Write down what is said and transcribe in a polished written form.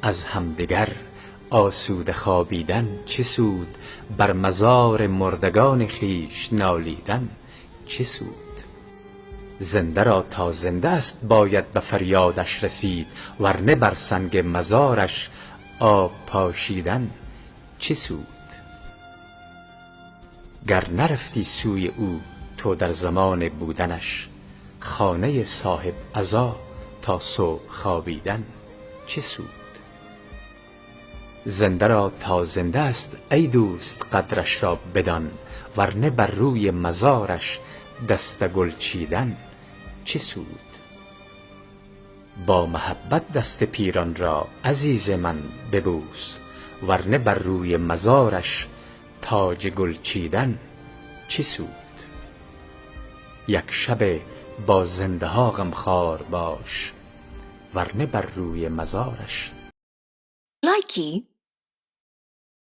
از همدگر آسوده خوابیدن چه سود؟ بر مزار مردگان خویش نالیدن چه سود؟ زنده را تا زنده است باید به فریادش رسید، ور نه بر سنگ مزارش آب پاشیدن چه سود؟ گر نرفتی سوی او تو در زمان بودنش، خانه صاحب عزا تا صبح خوابیدن چه سود؟ زنده را تا زنده است ای دوست قدرش را بدان، ور نه بر روی مزارش دسته گل چیدن چه سود؟ با محبت دست پیران را عزیز من ببوس، ور نه بر روی مزارش تاج گل چیدن چه سود؟ یک شب با زنده ها غمخوار باش، ور نه بر روی مزارش Likey.